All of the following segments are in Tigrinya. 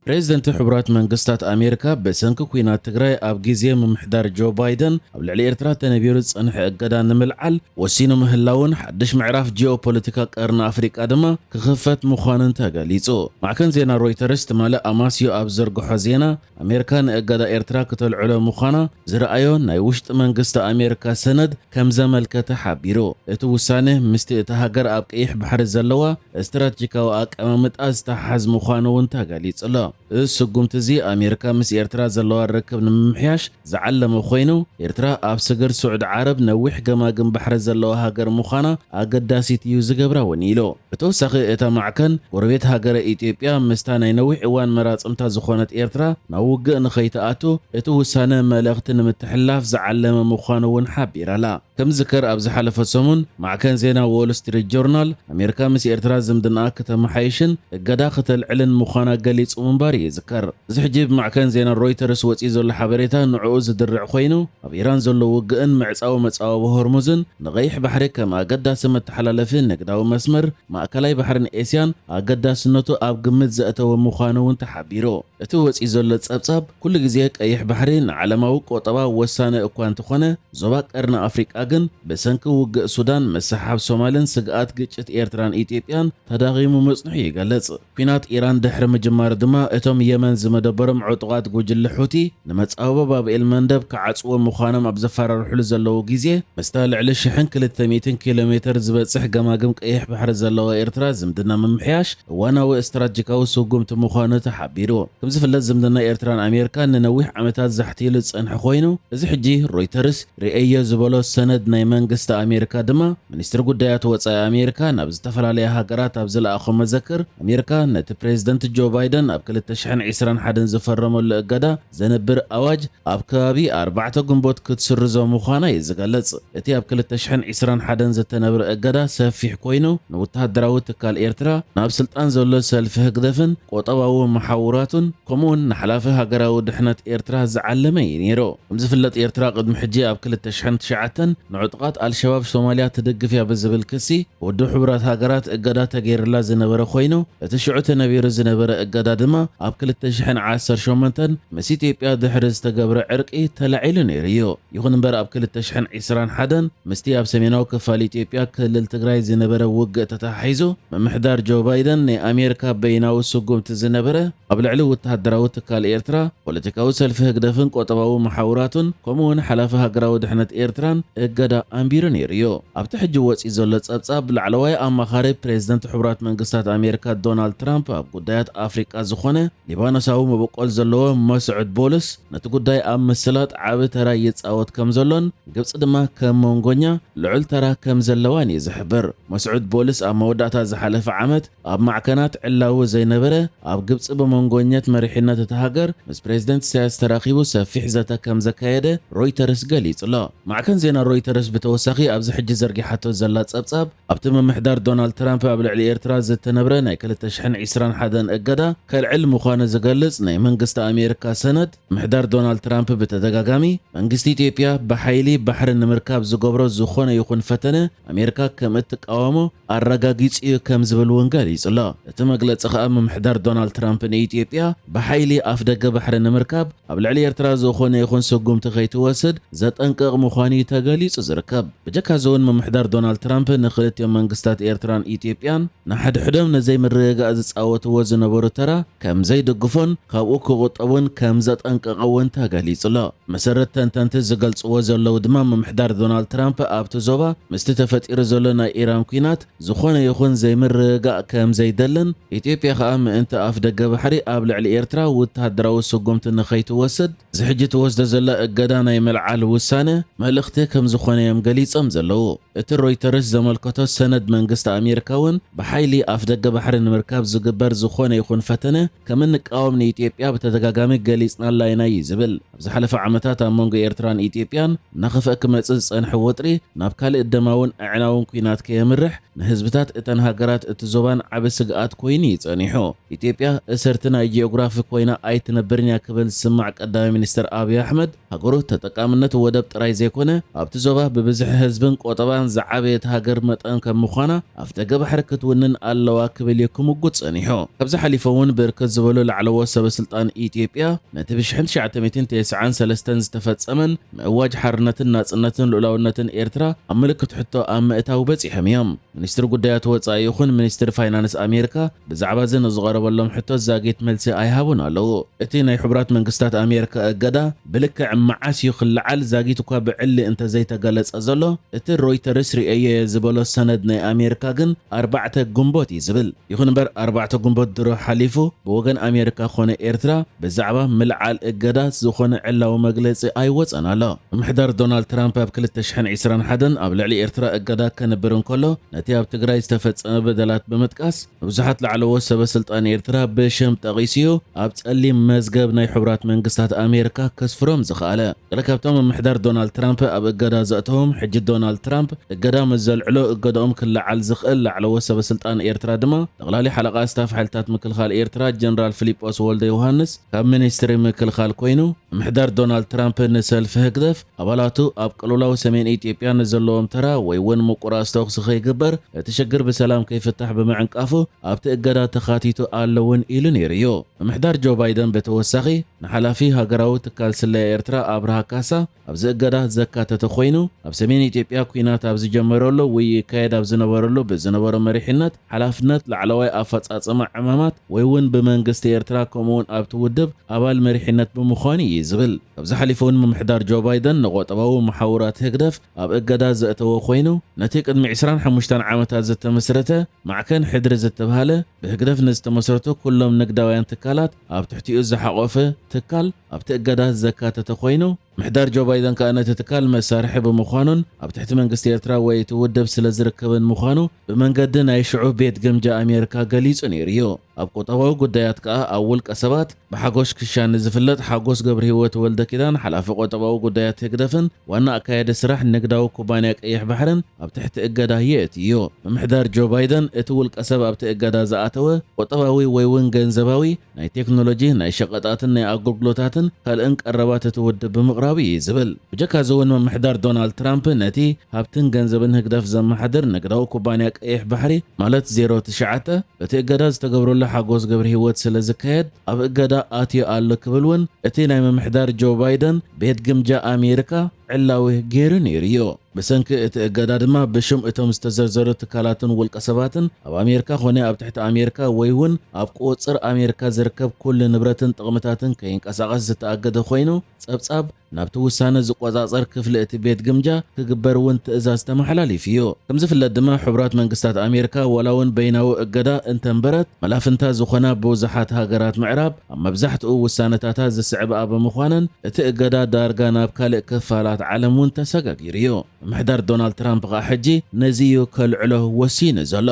ፕሬዝደንት ሕቡራት መንግስታት ኣሜሪካ ብሰንኪ ኲናት ትግራይ ኣብ ግዜ ምምሕዳር ጆ ባይደን ኣብ ልዕሊ ኤርትራ ተነቢሩ ዝጸንሐ እገዳ ንምልዓል ወሲኑ ምህላውን ሓድሽ ምዕራፍ ጂኦፖለቲካ ቀርኒ ኣፍሪቃ ድማ ክኽፈት ምዃኑን ተገሊጹ። ማዕከን ዜና ሮይተርስ ትማሊ ኣማስዮ ኣብ ዘርግሖ ዜና፣ ኣሜሪካ ንእገዳ ኤርትራ ክተልዕሎ ምዃና ዝረኣዮ ናይ ውሽጢ መንግስቲ ኣሜሪካ ሰነድ ከም ዘመልከተ ሓቢሩ። እቲ ውሳነ ምስቲ እታ ሃገር ኣብ ቀይሕ ባሕሪ ዘለዋ ስትራቴጂካዊ ኣቀማምጣ ዝተሓሓዝ ምዃኑ እውን ተገሊጹ ኣሎ። እዚ ስጉምቲ እዚ ኣሜሪካ ምስ ኤርትራ ዘለዋ ርክብ ንምምሕያሽ ዝዓለመ ኮይኑ፣ ኤርትራ ኣብ ስግር ስዑዲ ዓረብ ነዊሕ ገማግም ባሕሪ ዘለዋ ሃገር ምዃና ኣገዳሲት እዩ ዝገብራ እውን ኢሉ። ብተወሳኺ እታ ማዕከን፣ ጎረቤት ሃገረ ኢትዮጵያ ምስታ ናይ ነዊሕ እዋን መራጽምታ ዝኾነት ኤርትራ ናብ ውግእ ንኸይትኣቱ እቲ ውሳነ መልእኽቲ ንምትሕልላፍ ዝዓለመ ምዃኑ እውን ሓቢራላ። ከም ዝከር ኣብ ዝሓለፈ ሰሙን ማዕከን ዜና ዎል ስትሪት ጆርናል ኣሜሪካ ምስ ኤርትራ ዝምድናኣ ከተመሓይሽን እገዳ ከተልዕልን ምዃና ገሊጹ ምንባር ይዝከር። እዚ ሕጂ ብማዕከን ዜና ሮይተርስ ወጺኡ ዘሎ ሓበሬታ ንዕኡ ዝድርዕ ኮይኑ፣ ኣብ ኢራን ዘሎ ውግእን ምዕጻው መጻወቢ ሆርሙዝን ንቐይሕ ባሕሪ ከም ኣገዳሲ መተሓላለፊ ንግዳዊ መስመር ማእከላይ ባሕርን ኤስያን ኣገዳስነቱ ኣብ ግምት ዘእተወ ምዃኑ እውን ተሓቢሩ። እቲ ወጺኡ ዘሎ ጸብጻብ፣ ኩሉ ግዜ ቀይሕ ባሕሪ ንዓለማዊ ቆጠባ ወሳኒ እኳ እንተኾነ፣ ዞባ ቀርኒ ኣፍሪቃ ግን ብሰንኪ ውግእ ሱዳን፣ ምስሓብ ሶማልን ስግኣት ግጭት ኤርትራን ኢትዮጵያን ተዳኺሙ ምጽንሑ ይገልጽ። ኲናት ኢራን ድሕሪ ምጅማሩ ድማ፣ እቶም የመን ዝመደበሮም ዕጡቓት ጉጅለ ሑቲ ንመጻወቢ ባብ ኤል መንደብ ክዓጽዎ ምዃኖም ኣብ ዘፈራርሕሉ ዘለዉ ግዜ፣ ምስታ ልዕሊ ሽሕን ክልተ ሚእትን ኪሎ ሜተር ዝበጽሕ ገማግም ቀይሕ ባሕሪ ዘለዋ ኤርትራ ዝምድና ምምሕያሽ እዋናዊ ስትራቴጂካዊ ስጉምቲ ምዃኑ ተሓቢሩ። ከም ዝፍለጥ፣ ዝምድና ኤርትራን ኣሜሪካን ንነዊሕ ዓመታት ዛሕቲሉ ዝጸንሐ ኮይኑ፣ እዚ ሕጂ ሮይተርስ ርእየዮ ዝበሎ ሰነድ ናይ መንግስቲ ኣሜሪካ ድማ፣ ሚኒስትሪ ጉዳያት ወጻኢ ኣሜሪካ ናብ ዝተፈላለያ ሃገራት ኣብ ዝለኣኾ መዘክር፣ ኣሜሪካ ነቲ ፕሬዝደንት ጆ ባይደን ኣብ ክልተ ሽሕን ዕስራን ሓደን ዝፈረመሉ እገዳ ዘንብር ኣዋጅ ኣብ ከባቢ ኣርባዕተ ግንቦት ክትስርዞ ምዃና እዩ ዝገልጽ። እቲ ኣብ ክልተ ሽሕን ዕስራን ሓደን ዝተነብረ እገዳ ሰፊሕ ኮይኑ፣ ንወተሃደራዊ ትካል ኤርትራ፣ ናብ ስልጣን ዘሎ ሰልፊ ህግደፍን ቆጠባዊ መሓውራቱን፣ ከምኡውን ንሓላፊ ሃገራዊ ድሕነት ኤርትራ ዝዓለመ እዩ ነይሩ። ከም ዝፍለጥ፣ ኤርትራ ቅድሚ ሕጂ ኣብ ክልተ ሽሕን ትሽዓተን ንዕጡቓት ኣልሸባብ ሶማልያ ትድግፍ እያ ብዝብል ክሲ፣ ውድብ ሕቡራት ሃገራት እገዳ ተገይርላ ዝነበረ ኮይኑ፣ እቲ ሽዑ ተነቢሩ ዝነበረ እገዳ ድማ ኣብ ክልተ ሽሕን ዓሰርተ ሸሞንተን ምስ ኢትዮጵያ ድሕሪ ዝተገብረ ዕርቂ ተላዒሉ ነይሩ እዩ። ይኹን እምበር፣ ኣብ ክልተ ሽሕን ዕስራን ሓደን ምስቲ ኣብ ሰሜናዊ ክፋል ኢትዮጵያ ክልል ትግራይ ዝነበረ ውግእ ተተሓሒዙ፣ ምምሕዳር ጆ ባይደን ናይ ኣሜሪካ በይናዊ ስጉምቲ ዝነበረ ኣብ ልዕሊ ወተሃደራዊ ትካል ኤርትራ፣ ፖለቲካዊ ሰልፊ ህግደፍን ቆጠባዊ መሓውራቱን፣ ከምኡውን ሓላፊ ሃገራዊ ድሕነት ኤርትራን እገዳ ኣንቢሩ ነይሩ እዩ። ኣብቲ ሕጂ ወጺኡ ዘሎ ጸብጻብ፣ ላዕለዋይ ኣማኻሪ ፕሬዝደንት ሕቡራት መንግስታት ኣሜሪካ ዶናልድ ትራምፕ ኣብ ጉዳያት ኣፍሪቃ ዝኾነ ሊባኖሳዊ መበቆል ዘለዎ መስዑድ ቦልስ፣ ነቲ ጉዳይ ኣብ ምስላጥ ዓቢ ተራ ይጻወት ከም ዘሎን፣ ግብጺ ድማ ከም መንጎኛ ልዑል ተራ ከም ዘለዋን እዩ ዝሕብር። መስዑድ ቦልስ ኣብ መወዳእታ ዝሓለፈ ዓመት ኣብ ማዕከናት ዕላዊ ዘይነበረ፣ ኣብ ግብጺ ብመንጎኘት መሪሕነት እታ ሃገር ምስ ፕሬዝደንት ኢሳያስ ተራኺቡ ሰፊሕ ዘተ ከም ዘካየደ ሮይተርስ ገሊጹ ኣሎ። ማዕከን ዜና ሮይተርስ ብተወሳኺ ኣብዚ ሕጂ ዘርጊሓቶ ዘላ ጸብጻብ፣ ኣብቲ ምምሕዳር ዶናልድ ትራምፕ ኣብ ልዕሊ ኤርትራ ዝተነብረ ናይ ክልተ ሽሕን ዕስራን ሓደን እገዳ ከልዕል ምዃኑ ዝገልጽ ናይ መንግስቲ ኣሜሪካ ሰነድ፣ ምምሕዳር ዶናልድ ትራምፕ ብተደጋጋሚ መንግስቲ ኢትዮጵያ ብሓይሊ ባሕሪ ንምርካብ ዝገብሮ ዝኾነ ይኹን ፈተነ ኣሜሪካ ከም እትቃወሞ ኣረጋጊጹ እዩ ከም ዝብል እውን ገሊጹ ኣሎ። እቲ መግለጺ ከኣ፣ ምምሕዳር ዶናልድ ትራምፕ ንኢትዮጵያ ብሓይሊ ኣፍደገ ባሕሪ ንምርካብ ኣብ ልዕሊ ኤርትራ ዝኾነ ይኹን ስጉምቲ ከይትወስድ ዘጠንቅቕ ምዃኑ እዩ ተገሊጹ ዝርከብ። ብጀካ እዚ እውን፣ ምምሕዳር ዶናልድ ትራምፕ ንክልቲኦም መንግስታት ኤርትራን ኢትዮጵያን ንሓድሕዶም ንዘይምርግጋእ ዝጻወትዎ ዝነበሩ ተራ ከም ዘይድግፎን ካብኡ ክቑጠቡን ከም ዘጠንቀቐ እውን ተገሊጹ ኣሎ። መሰረት ተንተንቲ ዝገልጽዎ ዘለዉ ድማ፣ ምምሕዳር ዶናልድ ትራምፕ ኣብቲ ዞባ ምስቲ ተፈጢሩ ዘሎ ናይ ኢራን ኲናት ዝኾነ ይኹን ዘይምርግጋእ ከም ዘይደልን፣ ኢትዮጵያ ከኣ ምእንቲ ኣፍ ደገ ባሕሪ ኣብ ልዕሊ ኤርትራ ወተሃደራዊ ስጉምቲ ንኸይትወስድ፣ እዚ ሕጂ ትወስዶ ዘላ እገዳ ናይ ምልዓል ውሳነ መልእኽቲ ከም ዝኾነ እዮም ገሊጾም ዘለዉ። እቲ ሮይተርስ ዘመልከቶ ሰነድ መንግስቲ ኣሜሪካ እውን፣ ብሓይሊ ኣፍ ደገ ባሕሪ ንምርካብ ዝግበር ዝኾነ ይኹን ፈተነ ከም እንቃወም ንኢትዮጵያ ብተደጋጋሚ ገሊጽናላ ኢና እዩ ዝብል። ኣብ ዝሓለፈ ዓመታት ኣብ መንጎ ኤርትራን ኢትዮጵያን እናኸፍአ ክመጽእ ዝጸንሐ ወጥሪ ናብ ካልእ ደማውን ኣዕናውን ኲናት ከየምርሕ ንህዝብታት እተን ሃገራት እቲ ዞባን ዓቢ ስግኣት ኮይኑ እዩ ጸኒሑ። ኢትዮጵያ እሰርት ናይ ጂኦግራፊ ኮይና ኣይትነብርን እያ ክብል ዝስማዕ ቀዳማይ ሚኒስትር ኣብይ ኣሕመድ፣ ሃገሩ ተጠቃምነት ወደብ ጥራይ ዘይኮነ፣ ኣብቲ ዞባ ብብዝሒ ህዝብን ቆጠባን ዝዓበየት ሃገር መጠን ከም ምዃና፣ ኣፍ ደገ ባሕሪ ክትውንን ኣለዋ ክብል እዩ ክምጉት ጸኒሑ። ካብዚ ሓሊፉ እውን ብርክት ዝበሉ ላዕለዎት ሰበስልጣን ኢትዮጵያ፣ ነቲ ብ ሽሕን ትሽዓተ ሚእትን ተስዓን ሰለስተን ዝተፈጸመን ምእዋጅ ሓርነትን ናጽነትን ልኡላውነትን ኤርትራ ኣብ ምልክት ሕቶ ኣብ ምእታው በጺሖም እዮም። ሚኒስትሪ ጉዳያት ወጻኢ ይኹን ሚኒስትሪ ፋይናንስ ኣሜሪካ ብዛዕባ እዚ ንዝቐረበሎም ሕቶ ዛጊት መልሲ ኣይሃቡን ኣለዉ። እቲ ናይ ሕቡራት መንግስታት ኣሜሪካ እገዳ ብልክዕ መዓስ እዩ ክለዓል ዛጊት እኳ ብዕሊ እንተዘይተገለጸ ዘሎ፣ እቲ ሮይተርስ ርእየዮ እየ ዝበሎ ሰነድ ናይ ኣሜሪካ ግን ኣርባዕተ ግንቦት እዩ ዝብል። ይኹን እምበር፣ ኣርባዕተ ግንቦት ድሮ ሓሊፉ፣ ብወገን ኣሜሪካ ኮነ ኤርትራ ብዛዕባ ምልዓል እገዳ ዝኾነ ዕላዊ መግለጺ ኣይወጸን ኣሎ። ምምሕዳር ዶናልድ ትራምፕ ኣብ ክልተ ሽሕን ዕስራን ሓደን ኣብ ልዕሊ ኤርትራ እገዳ ከንብር እንከሎ፣ ነቲ ኣብ ትግራይ ዝተፈጸመ በደላት ብምጥቃስ፣ ንብዙሓት ላዕለዎት ሰበ ስልጣን ኤርትራ ብሽም ጠቒሱ እዩ ኣብ ጸሊም መዝገብ ናይ ሕቡራት መንግስታት ኣሜሪካ ከስፍሮም ዝኸኣለ። ገለ ካብቶም ምምሕዳር ዶናልድ ትራምፕ ኣብ እገዳ ዘእተዎም፣ ሕጂ ዶናልድ ትራምፕ እገዳ ምስ ዘልዕሎ፣ እገዳኦም ክለዓል ዝኽእል ላዕለዎት ሰበ ስልጣን ኤርትራ ድማ፣ ጠቕላሊ ሓለቓ ስታፍ ሓይልታት ምክልኻል ኤርትራ ጀነራል ፊሊጶስ ወልደ ዮሃንስ ካብ ሚኒስትሪ ምክልኻል ኮይኑ፣ ምምሕዳር ዶናልድ ትራምፕ ንሰልፊ ህግደፍ ኣባላቱ ኣብ ቅልውላው ሰሜን ኢትዮጵያ ንዘለዎም ተራ ወይ እውን ምቁራጽ ተኹሲ ከይግበር፣ እቲ ሽግር ብሰላም ከይፍታሕ ብምዕንቃፉ ኣብቲ እገዳ ተኻቲቱ ኣሎ እውን ኢሉ ነይሩ እዩ። ምምሕዳር ጆ ባይደን ብተወሳኺ ንሓላፊ ሃገራዊ ትካል ስለያ ኤርትራ ኣብርሃ ካሳ ኣብዚ እገዳ ዘካተተ ኮይኑ፣ ኣብ ሰሜን ኢትዮጵያ ኲናት ኣብ ዝጀመረሉ ወይ ይካየድ ኣብ ዝነበረሉ ብዝነበሮ መሪሕነት ሓላፍነት ላዕለዋይ ኣፈጻጽማ ዕማማት ወይ እውን ብመንግስቲ ኤርትራ ከምኡ እውን ኣብቲ ውድብ ኣባል መሪሕነት ብምዃኑ እዩ ዝብል። ካብዚ ሓሊፉ እውን ምምሕዳር ጆ ባይደን ንቆጠባዊ መሓውራት ህግደፍ ኣብ እገዳ ዘእተወ ኮይኑ፣ ነቲ ቅድሚ ዕስራን ሓሙሽተን ዓመታት ዝተመስረተ ማዕከን ሕድሪ ዝተብሃለ ብህግደፍ ንዝተመስረቱ ኩሎም ንግዳውያን ትካላት ኣብ ትሕቲኡ ዝሓቖፈ ትካል ኣብቲ እገዳ ዘካተተ ኮይኑ፣ ምሕዳር ጆ ባይደን ከኣ ነቲ ትካል መሳርሒ ብምዃኑን ኣብ ትሕቲ መንግስቲ ኤርትራ ወይ እቲ ውድብ ስለ ዝርከብን ምዃኑ ብመንገዲ ናይ ሽዑ ቤት ግምጃ ኣሜሪካ ገሊጹ ነይሩ እዩ። ኣብ ቁጠባዊ ጉዳያት ከኣ ኣብ ውልቀ ሰባት ብሓጎስ ክሻኒ ዝፍለጥ ሓጎስ ገብረ ህይወት ወልደ ኪዳን፣ ሓላፊ ቁጠባዊ ጉዳያት ህግደፍን ዋና ኣካያዲ ስራሕ ንግዳዊ ኩባንያ ቀይሕ ባሕርን ኣብ ትሕቲ እገዳ የእትዩ እዩ። ምምሕዳር ጆ ባይደን እቲ ውልቀ ሰብ ኣብቲ እገዳ ዝኣተወ ቁጠባዊ ወይ እውን ገንዘባዊ፣ ናይ ቴክኖሎጂ፣ ናይ ሸቐጣትን ናይ ኣገልግሎታትን ካልእን ቀረባት እቲ ውድብ ብምቕራቡ እዩ ዝብል። ብጀካ እዚ እውን ምምሕዳር ዶናልድ ትራምፕ ነቲ ሃብትን ገንዘብን ህግደፍ ዘመሓድር ንግዳዊ ኩባንያ ቀይሕ ባሕሪ ማለት ዜሮ ትሽዓተ በቲ እገዳ ዝተገብረሉ ሓጎስ ገብረ ህይወት ስለ ዝካየድ ኣብ እገዳ ኣትዩ ኣሎ ክብል እውን እቲ ናይ ምምሕዳር ጆ ባይደን ቤት ግምጃ ኣሜሪካ ዕላዊ ገይሩ ነይሩ እዩ። ብሰንኪ እቲ እገዳ ድማ ብሽም እቶም ዝተዘርዘሩ ትካላትን ውልቀ ሰባትን ኣብ ኣሜሪካ ኮነ ኣብ ትሕቲ ኣሜሪካ ወይ እውን ኣብ ቁጽር ኣሜሪካ ዝርከብ ኩሉ ንብረትን ጥቕምታትን ከይንቀሳቐስ ዝተኣገደ ኮይኑ፣ ጸብጻብ ናብቲ ውሳነ ዝቆጻጸር ክፍሊ እቲ ቤት ግምጃ ክግበር እውን ትእዛዝ ተመሓላሊፉ እዩ። ከም ዝፍለጥ ድማ ሕቡራት መንግስታት ኣሜሪካ ዋላ እውን በይናዊ እገዳ እንተንበረት፣ መላፍንታ ዝኾና ብዙሓት ሃገራት ምዕራብ ኣብ መብዛሕትኡ ውሳነታታ ዝስዕብኣ ብምዃነን፣ እቲ እገዳ ዳርጋ ናብ ካልእ ክፋላት ዓለም እውን ተሰጋጊሩ እዩ። ምምሕዳር ዶናልድ ትራምፕ ኸኣ ሕጂ ነዚ እዩ ከልዕሎ ወሲኑ ዘሎ።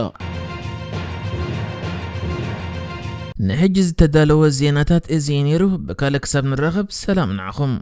ንሕጂ ዝተዳለወ ዜናታት እዚ እዩ ነይሩ። ብካልእ ክሳብ ንራኸብ ሰላም ንዓኹም።